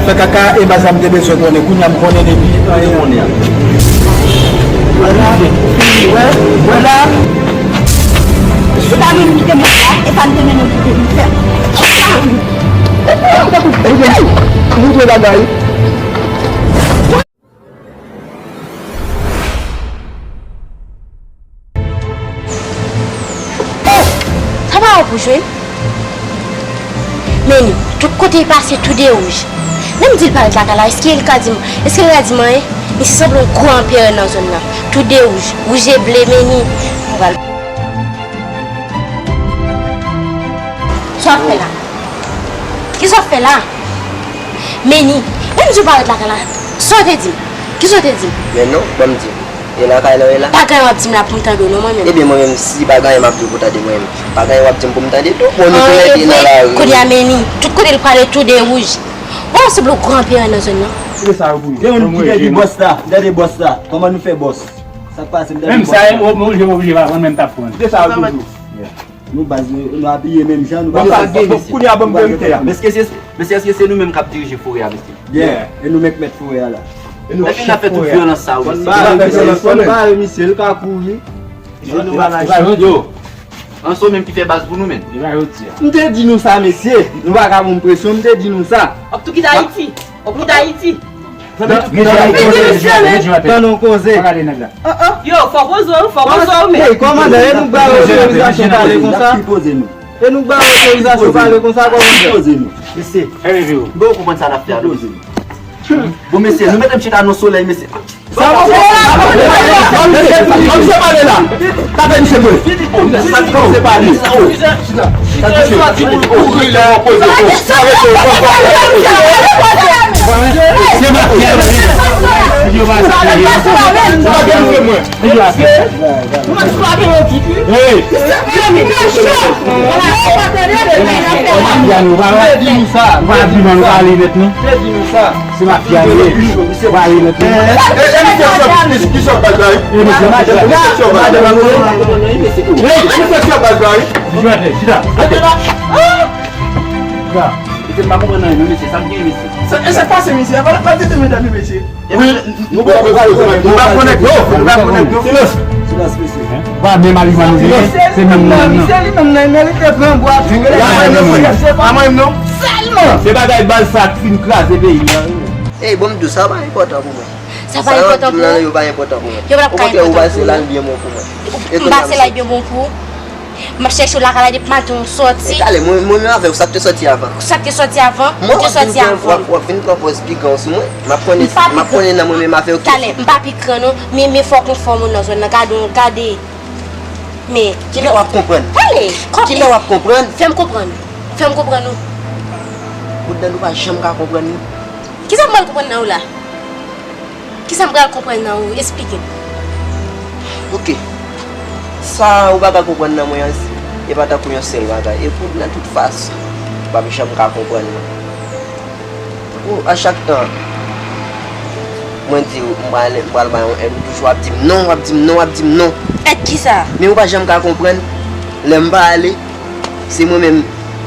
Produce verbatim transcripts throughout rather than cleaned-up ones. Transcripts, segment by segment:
Fè kaka, e pa sa m te bezwen konnen. Kounye a m konnen depi anyen. Kounye a. Wè, wè la. Se pa nou ki te mete la, e pa nou te mennen ki te vin fè. Moutre bagay. Oh! Sa pa ou pou jwe? Men, tout kote l pase, tou de wouj. Lè m di l pa ret lakay la, èske l ka di m, èske l ka di m anyen? Misye sanble yon gwo anperè nan zòn nan. Tou de wouj, wouj e ble, men li pral. Sa w ap fè la? Kisa w ap fè la? Meni, menm si w pa ret lakay la, sa w te di m? Kisa w te di m? Men non, ban m di w. E lakay la w ye la? Pa gen anyen w ap di m la pou m tande w non, mwen menm. Ebyen, mwen menm, si pa gen anyen m ap di w pou tande mwen menm, pa gen anyen w ap di m pou m tande tou. Bon, nou tou lè de nan lari. Kounye a, Meni, tout kote l prale tou de wouj. Bon, se blo gran peran nan zòn nan. Kite sa yo pou nou. Gen moun ki te di bòs la, gade bòs la. Kòman nou fè bòs? Sa k pase, m tande bòs la. Menm sa, yo oblije pa pran, menm t ap pran. Kite sa yo toujou. Nou baz, nou, nou abiye menm jan, nou pa gen. Kounye a ban m verite a. Mesye, se, mesye, èske se nou menm k ap dirije forè a, mesye? Yeah. E nou menm k mèt forè a la. E nou chèf forè a. Epi n ap fè tout vyolans sa yo, mesye. Fò n bare misye, fò n bare misye, l ka kouri. Yo, anso menm ki fè baz pou nou menm. M te di nou sa, mesye. Nou pa ka ban m presyon, m te di nou sa. W ap tou kite Ayiti. Ou pou Dayiti. Tann yon koze. Yo, fò poze w, fò poze w, men. Hey, kòmandan, e nou ba yo otorizasyon pale konsa? E nou ba yo otorizasyon pale konsa, kòmandan? Mesye, bon, ou konprann sa n ap fè a, non? Bon, mesye, nou mete m chita nan solèy, mesye. Sa bon, misye pale la. Tande misye mwen. Sa misye pale. Sa misye. Se mafya yo ye. Yo pa sa yo ye. Hey. Mafya nou pa wè. Nou pa di nou pa ale nèt non. Se mafya nou ye. Misye pa ale nèt non. E, e, e, misye chòp, misye, misye chòp baz la wi. E, misye chòp baz la wi. E, misye chòp baz la wi. Misye atè, chita. Atè. Chita. Mesye, m pa konprann anyen non, mesye. Sa k gen, mesye? Sa, e sa k pase, mesye? Pa, pa tete medam yo, mesye. Wi, nou pa, nou pa konnen, nou pa konnen. Silans. Silans, mesye. Pa menm abiman nou genyen, se menm moun nan. Misye li menm nan, li merite pran bwa tou. Pa mwen menm non. Sèlman. Se bagay baz sa k fin kraze peyi a. Ey, bon, m di w, sa pa enpòtan pou mwen. Sa pa enpòtan pou ou? Yo pa enpòtan pou mwen. Yo pa ka enpòtan pou ou. Okontrè, ou pase la, l byen bon pou mwen. M pase la, l byen bon pou ou. M ap chèche w lakay la depi maten, ou sòti. E talè, mwen, mwen menm avè w, sa k te sòti avan? Sa k te sòti avan? Ou te sòti avan. W ap, w ap vin pran pòz pi gran sou mwen. M ap konnen, m ap konnen nan mwen menm avè w ki. Talè, m pa pi gran non, men, men fò w konn fò moun nan zòn nan. Gade, gade. Men. Kilè w ap konprann? Pale. Kilè w ap konprann? Fè m konprann. Fè m konprann ou. Ou dan nou pa janm ka konprann nou. Kisa m pral konprann nan ou la? Kisa m pral konprann nan ou? Esplike m. Oke. Sa ou pa ka konprann nan mwen an, e pa tankou yon sèl bagay. E pou nan tout fason, ou p ap janm ka konprann mwen. Ou, a chak tan, mwen di w, m pral, m pral bay yon èd, ou toujou ap di m non, w ap di m non, w ap di m non. Èd kisa? Men ou pa janm ka konprann, lè m pa ale, se mwen menm,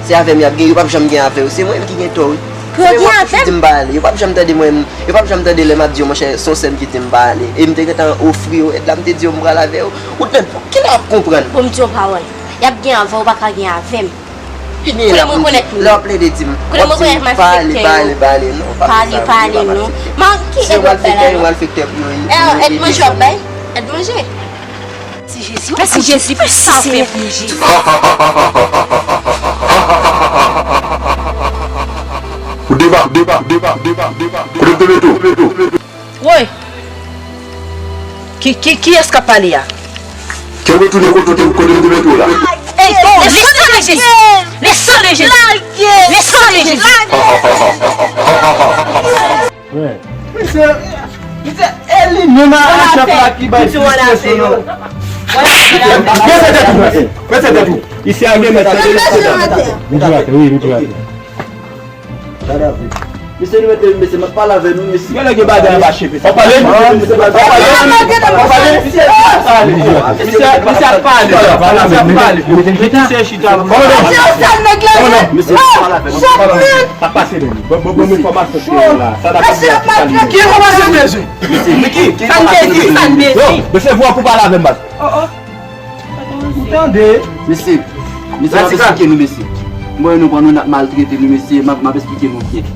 se avè m y ap gen, yo p ap janm gen avè yo, se mwen menm ki gen tò wi. Pou yo gen avè m? Yo p ap janm tande mwen, yo p ap janm tande lè m ap di yo, monchè, se yon sè m ki di m pa ale. E m te gentan ofri yo èd la, m te di yo m pral avè yo. Ou tande, kilè w ap konprann? Bon, m di yon pawòl. Y ap gen avè w, ou pa ka gen avè m. Kounye a mwen rekonèt nou. Lè w ap plede di m, w ap di m pa ale, pa ale, pa ale, non, pa ale, pa ale, non. Men ki èd w ap bay la, non? Èd manje w ap bay? Èd manje. Mèsi Jezi, mèsi Jezi, mèsi Senyè. Ou deba, deba, deba, deba, deba. Kote m te mete w? Woy! Ki, ki, kiyès k ap pale a? Kè w retounen kote w te, kote m te mete w la. Ey, oh, le sang de Jésus! Le sang de Jésus! Le sang de Jésus! Frè. Misye, misye, e li menm a chèf la ki bay plis presyon nan. Bese tèt ou, bese tèt ou. Isi a gen mèt. Mete w atè, wi, mete w atè. Gade avèk. Mesye, nou mete, mesye, m ap pale avè nou, mesye. Genlè gen bagay anba cheve. W ap pale? Misye, misye ap pale. Misye, misye ap pale. Misye ap pale. Misye chita. Mesye, m ap pale avè nou. Sa k pase menm? Bon, bon, bon, enfòmasyon ki gen la. Sa n ap di a, ki sa l bezwen? Mesye, men ki, sa n bezwen? Sa n bezwen? Yo, mesye, vwa pou pale avè m, baz. Ou tande? Mesye, mesye, m ap esplike nou, mesye. M wè nou pran nou, n ap maltrete nou, mesye. M ap, m ap esplike nou byen.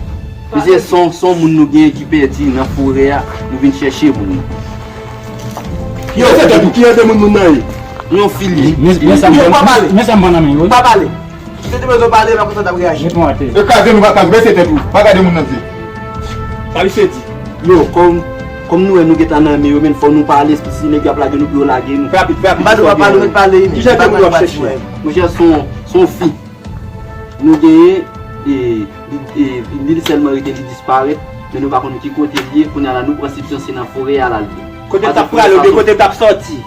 Mesye, se yon, se yon moun nou gen ki pèdi nan forè a. Nou vin chèche moun nan. Yo, se tèt ou, ki ede moun, moun nan ye? Yon fi li. Men, men sa m pran, men sa m pran nan men yo, wi. Pa pale. Si te bezwen pale, pa konsa t ap reyaji. Met mwen atè. Yo kraze nou, pa, pa bese tèt ou. Pa gade moun nan zye. Sa misye di? Yo, kòm, kòm nou wè nou gentan nan men yo, men fò nou pale, si nèg yo ap lage nou, pou yo lage nou. Fè rapid, fè rapid. M pa di w pa pale, ou mèt pale. Kijan ke moun yo ap chèche? Monchè, se yon, se yon fi. Nou genyen, e, li, e, li sèlman rete, li disparèt, men nou pa konn ki kote li ye. Kounye a la, nou pran sipsyon se nan forè a l al ye. Kote l t ap prale oubyen kote l t ap sòti?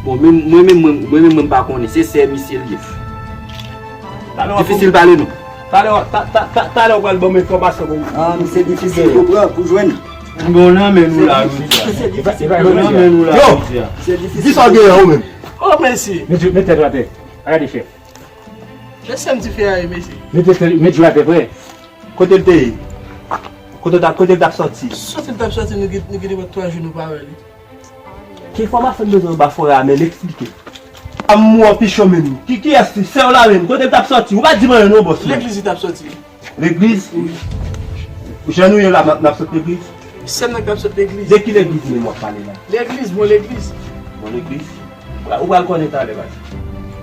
Bon, men, mwen menm, mwen, mwen menm, mwen pa konnen. Se sè misye l ye. Difisil pale non. Talè, ta, ta, ta, talè w pral ban m enfòmasyon pou. Ah, misye difisil pou pran, pou jwenn. Bon, nan men nou la, wi. Misye difisil. Bon, nan men nou la, wi. Yo, di sa w genyen ou menm. Oh, mesye. Met, met tèt ou atè. Gade chèf. Mesye, m di fè a, mesye. Met tèt, met jou atè, frè. Kote l te ye? Kote l t ap, kote l t ap sòti? Sòti l t ap sòti, nou gen, nou gen depi twa jou nou pa wè li. Ki enfòmasyon m bezwen ba frè a, men l eksplike. A m wè pichon menm. Ki, kiyès li? Sè w la menm. Kote l t ap sòti? Ou pa di m anyen non, bòs mwen. Legliz li t ap sòti. Legliz? Wi. Jan nou ye la, n ap, n ap sot legliz? Sèm nan k ap sot legliz. De ki legliz menm w ap pale la? Legliz, bon legliz. Bon legliz. Ou pral konnen talè, baz.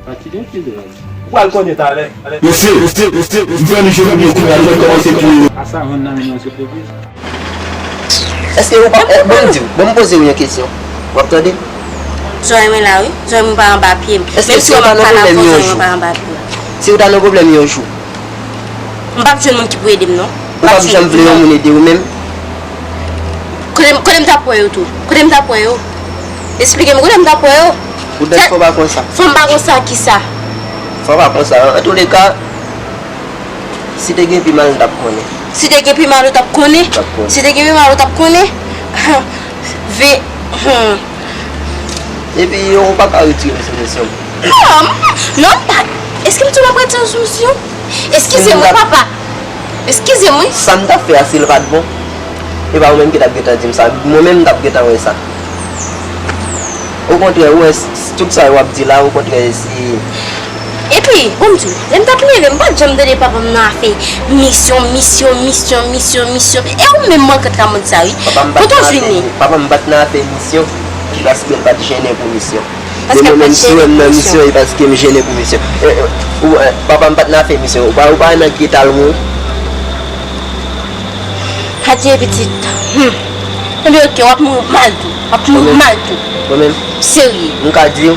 Pati de ki de baz. Ou pral konnen talè. Mesye, mesye, mesye, m fè nou jwe pou kounye a, nou kòmanse touye. A sa, rann nan men mwen sou legliz. Èske ou pa, eh, bon, m di w, bon, m poze w yon kesyon. W ap tande? Zòrèy mwen la, wi. Zòrèy mwen pa anba pye m. Menm si w ap pale avè m, zòrèy mwen pa anba pye m. Si w ta nan pwoblèm yon jou. M p ap jwenn moun ki pou ede m, non. Ou p ap janm vle yon moun ede ou menm? Kote m, kote m t ap wè yo tou? Kote m t ap wè yo? Esplike m, kote m t ap wè yo? Poutèt fò w pa konsa. Fò m pa konsa, kisa? Fò w pa konsa. Antouleka, si te gen pi mal, nou t ap konnen. Si te gen pi mal, ou t ap konnen? T ap konnen. Si te gen pi mal, ou t ap konnen? Ve, hmm. Epi, ou pa ka retire m sou kesyon m. Non, m pa, non, m pa. Èske m di w m ap retire w sou misyon? Eskize m, wi, papa. Eskize m, wi. Sa m t ap fè a, si l pa t bon, e pa ou menm ki t ap gentan di m sa. Mwen menm, m t ap gentan wè sa. Okontrè, ou wè, s-, s-, tout sa w ap di la, okontrè, se. Epi, bon, m di w, lè m t ap leve, m pa t janm tande papa m nan afè misyon, misyon, misyon, misyon, misyon. E ou menm, manke travay sa, wi. Kote w jwenn li? Papa m pa t nan afè misyon, paske l pa t jennen pou misyon. Paske l pa t jennen pou misyon. E mwen menm, si w wè m nan misyon, e paske m jennen pou misyon. Eh, eh, ou, eh, papa m pa t nan afè misyon. Ou pa, ou pa nan ki eta l, ou. Adye, pitit. Hmm. Ebyen, oke, w ap mouri mal tou. W ap mouri mal tou. Mwen menm? Serye. M ka di w,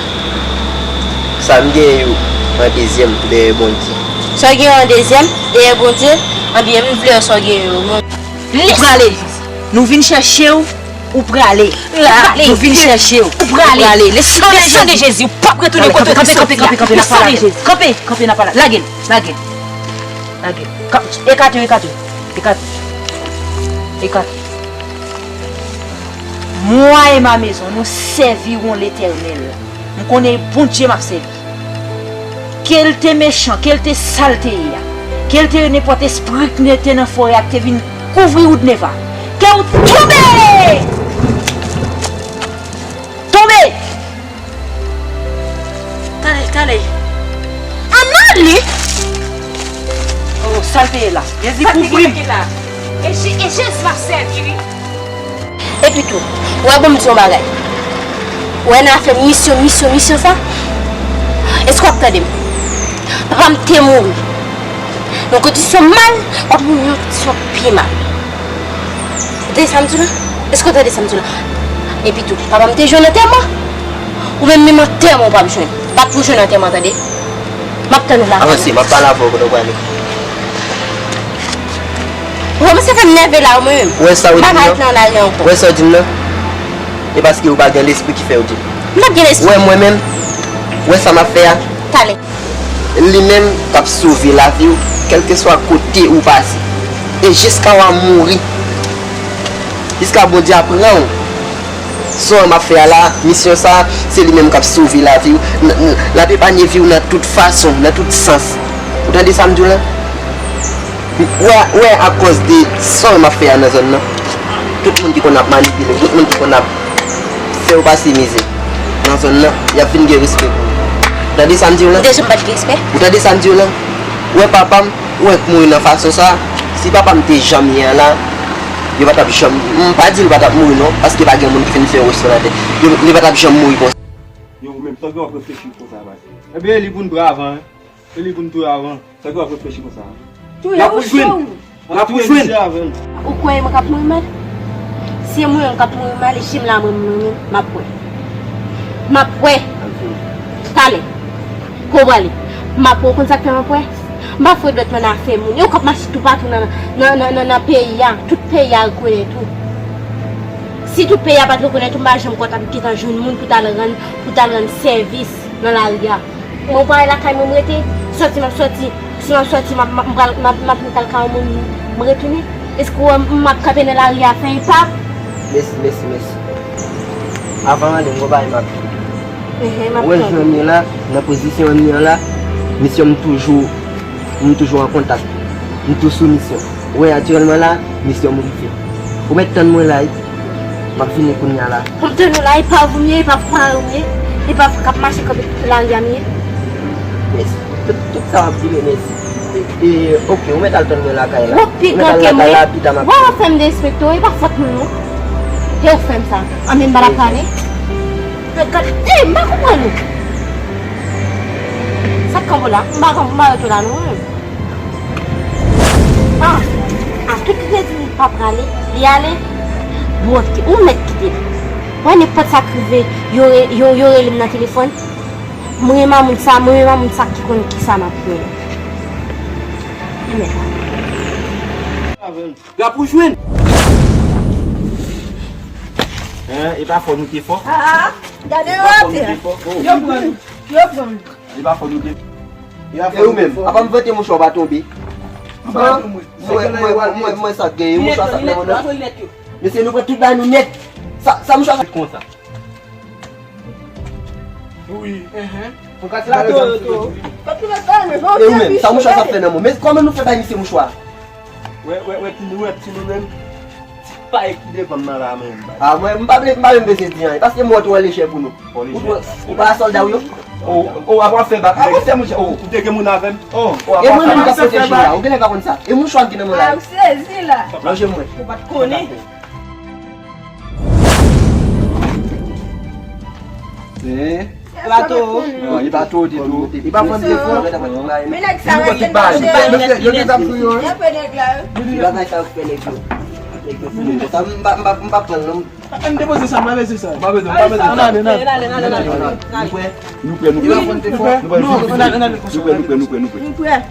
sa m genyen yo an dezyèm dèyè Bondye. Sa w genyen an dezyèm dèyè Bondye? Ebyen, m vle wè sa w genyen yo. Ou prale. Nou vin chèche w. Ou prale. Ou prale. Nou vin chèche w. Ou prale. Le san de Jezi, ou p ap retounen kote w te soti a. Le san de Jezi. Kanpe, kanpe, n ap pale. Lage l, lage l. Lage l. Ekate w, ekate w. Ekate w. Ekate w. Moi et ma maison, nous servirons l'Éternel. M konnen e Bondye m ap sèvi. Ke l te mechan, ke l te sa l te ye a, ke l te nenpòt espri k te nan forè a k te vin kouvri wout Neva, ke w tonbe! Tonbe! Talè, talè. Ann ale! Oh, sa l te ye la. Jezi kouvri m. E Je-, e Jezi m ap sèvi, wi. Epi tou, ou wè, bon, m di yon bagay. Ou wè nan afè misyon, misyon, misyon sa, èske w ap tande m? Papa m te mouri nan yon kondisyon mal, w ap mouri nan yon kondisyon pi mal. Ou tande sa m di w la? Èske w tande sa m di w la? Epi tou, papa m te jwenn antèman. Ou menm, menm antèman ou p ap jwenn. Bat pou jwenn antèman, tande. M ap tann ou la. Avanse, m ap pale avè w kote w prale. Ou kòmanse fè m nève la, mwen menm. Ou wè sa w di m nan? M pa ka ret nan lari ankò. Ou wè sa w di m nan? E paske ou pa gen lespri ki fè w di l. M pa t gen lespri. Ou wè mwen menm? Ou wè sa m ap fè a? Talè. Li menm k ap sove lavi w, kèlkeswa kote ou pase. E jiska w a mouri. Jiska Bondye a pran w. Sa w ap fè a la, misyon sa, se li menm k ap sove lavi w. N- n- L ap epanye vi w nan tout fason, nan tout sans. Ou tande sa m di w la? Wè, wè, akòz de sa w ap fè a nan zòn nan, tout moun ki konn ap manipile w, tout moun ki konn ap fè w pase mizè nan zòn nan, y ap vin gen respè pou ou. Ou tande sa m di w la? Ou te janm pa t gen respè? Ou tande sa m di w la? Wè papa m, wè k mouri nan fason sa, si papa m te janm ye a la, yo pa t ap janm, m pa di l pa t ap mouri non, paske pa gen moun ki fin fè yon restorante. Yo, li pa t ap janm mouri konsa. Yo, ou menm, sa gen w ap reflechi konsa, pase? Ebyen, li pou n pran avan, wi. E li pou n touye avan. Sa gen w ap reflechi konsa? Touye ou jwenn. N ap touye misye avan. Ou kwè mwen k ap mouri mal? Si e mwen k ap mouri mal, e jim la mwen menm, m ap wè. M ap wè. Talè. Kou prale. M ap wè, ou konn sa k fè m ap wè? M pa fè dwèt nan afè moun. E ou k ap mache toupatou nan, nan, nan, nan, nan peyi a. Tout peyi a rekonèt ou. Si tout peyi a pa t rekonèt ou, m pa janm kwè w t ap gentan jwenn moun pou t al rann, pou t al rann sèvis nan lari a. Mwen pa lakay mwen m rete, sòti m ap sòti, si m ap sòti m ap, m ap, m pral, m ap, m ap met al ka yon moun, m retounen. Èske w wè m ap kanpe nan lari a fè epa? Mèsi, mèsi, mèsi. Avan ale, m gon bagay m ap di w. Ehe, m ap tann. Ou wè jan m ye la, nan pozisyon m ye an la, misyon m toujou, m toujou an kontak. M toujou sou misyon. Ou wè aktyèlman la, misyon m rive. Ou mèt tann mwen la, wi. M ap vini kounye a la. Pou m tann ou la, e pa ou m ye, e pa frè ou m ye, e pa k ap mache kanpe tout lari a m ye. Mèsi. Tout, tout sa w ap di, men mèsi. E, e, oke, ou mèt al tann mwen lakay la. Ou pi gran ke mwen. Ou mèt al lakay la, pita m ap. Bon, ou fè m derespekte w, e pa fòt mwen non. E ou fè m sa. Anben m pa la prale. Men gad, e, m pa konprann ou. Sa k kanpe w la? M pa, m pa ret ou la non. Ah, a tout kredi li pa prale, li ale. Bon, oke, ou mèt kite m. Mwen, nenpòt sa k rive, yo re- yo, yo rele m nan telefòn. Mwen renmen moun sa, mwen renmen moun sa ki konn ki sa m ap fè. Li mèt. L ap ou jwenn. Hein, e pa fò nou te fò. Ah, ah, gade yo atè. Yo pran, yo pran. E pa fò nou te. E ou menm, apa m vante mouchwa w pa tonbe? Mwen, mwen, mwen, mwen, mwen sa k genyen, mouchwa sa k nan men nou. Mesye, nou pran tout bagay nou nèt. Sa, sa mouchwa sa. Konsa. Wi. Mwen ka ti pale zanmi. E ou menm, sa mouchwa sa fè nan men w? Men kòman nou fè bay misye mouchwa? Wè, wè, wè, ti nou, wè, ti nou menm. Ti pay ki devan m nan la menm. Ah, mwen, m pa vle, m pa menm bezwen di anyen, paske m wè w twò lejè pou nou. Ou, ou pa sòlda w yo? Oh, oh, apa w ap fè bak? Apa w ap fè mouchwa? Oh. Ou te gen moun avè m? Oh. Oh, apa w ap fè bak? E mwen menm k ap pwoteje w la, ou genlè pa konn sa. E mouchwa m ki nan men w la. Ah, m sezi la. Lonje mwen. Ou pa t konnen. Eh. Plato. Non, li pa tou, li tou. Li pa fann defo. Men nèg sa yo gen danje. Yo gen zam sou yo, hein. Yo pè nèg la. Li pa bay sa yo fè nèg yo. Nèg yo fou. Sa m pa, m pa, m pa pran l non. Ann depoze sa, m pa bezwen sa. M pa bezwen, m pa bezwen sa. Ann ale, ann ale, ann ale, ann ale. Nou prè, nou prè, nou prè. Nou prè, nou prè, nou prè, nou prè. Nou prè.